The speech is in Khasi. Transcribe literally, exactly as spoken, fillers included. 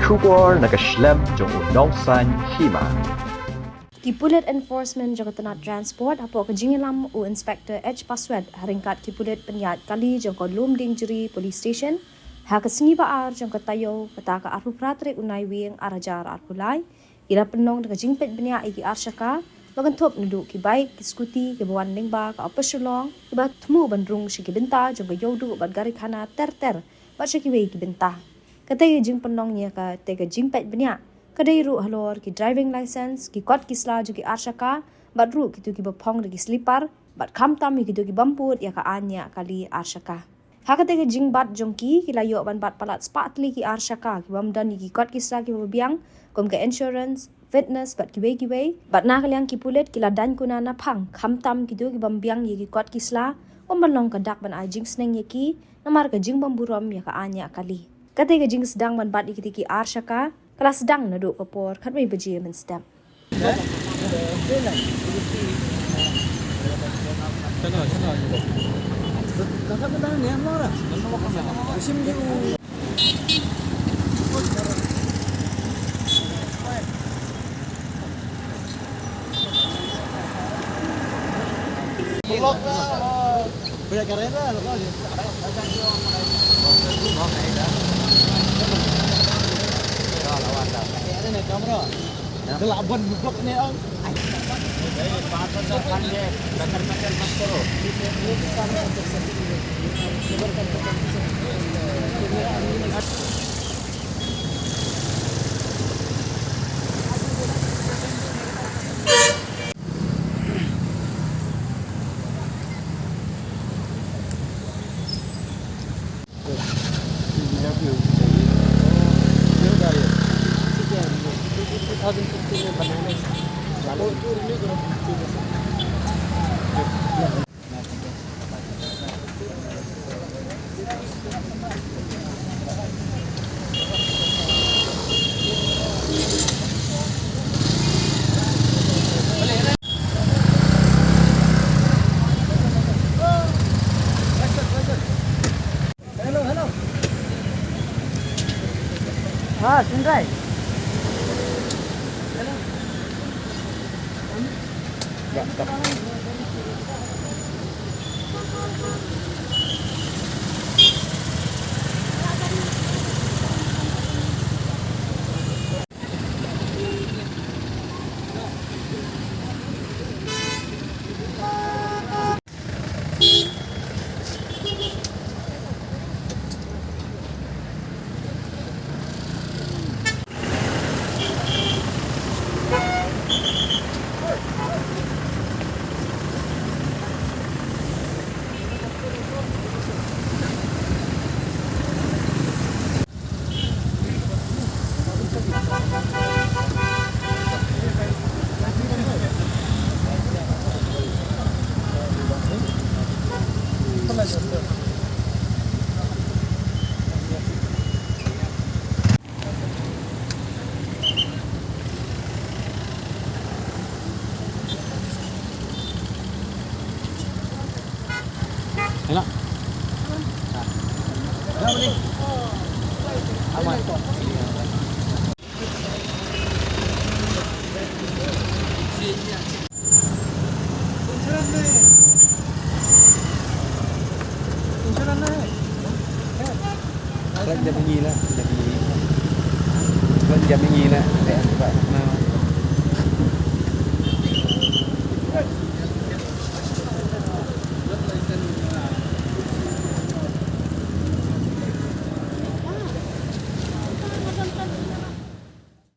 Khubor na ka shlem jong u Nongsaiñ Hima. Ki pulit enforcement jong ka tnat transport hapoh ka jingïalam u Inspector H Paswet ha ryngkat ki pulit pynïaid kali jong ka Lumdiengjri Police Station ha ka sngi ba ar jong ka taïew, kata ka arphew phra tarik u Naiwieng ar hajar arphew lai, ki la pynlong da ka jingpeit bniah ïa ki arshaka ba kynthup naduh ki bike, ki scooty, kiba wan lyngba ka Operation Long, kiba thmu ban rung sha ki bynta jong ka Ïewduh bad Garikhana ter ter bad sha kiwei ki bynta. Kata ka jingpynlong ïa kata ka jingpeit bniah ka dei ruh halor ki driving license, ki kot ki sla jong ki arshaka, bad ruh kito kiba phong da ki slipper, bad khamtam ïa kito ki bym bud ïa ka aiñ ñiah kali arshaka. Ha kata ka jingbat jong ki, ki la ïoh ban bat palat spah tylli ki arshaka ki bym don ïa ki kot ki sla kiba biang, kum ka insurance, fitness bad kiwei kiwei. Bad na ka liang ki pulit ki la daiñ kuna na phang, khamtam kito ki bym biang ïa ki kot ki sla, kum ban long ka dak ban ai jingsneng ïa ki namar ka jingbym burom ïa ka aiñ ñiah kali. Kata ka jingsdang ban bat ïa kito ki arshaka ka la sdang naduh ka por khatwei baje mynstep.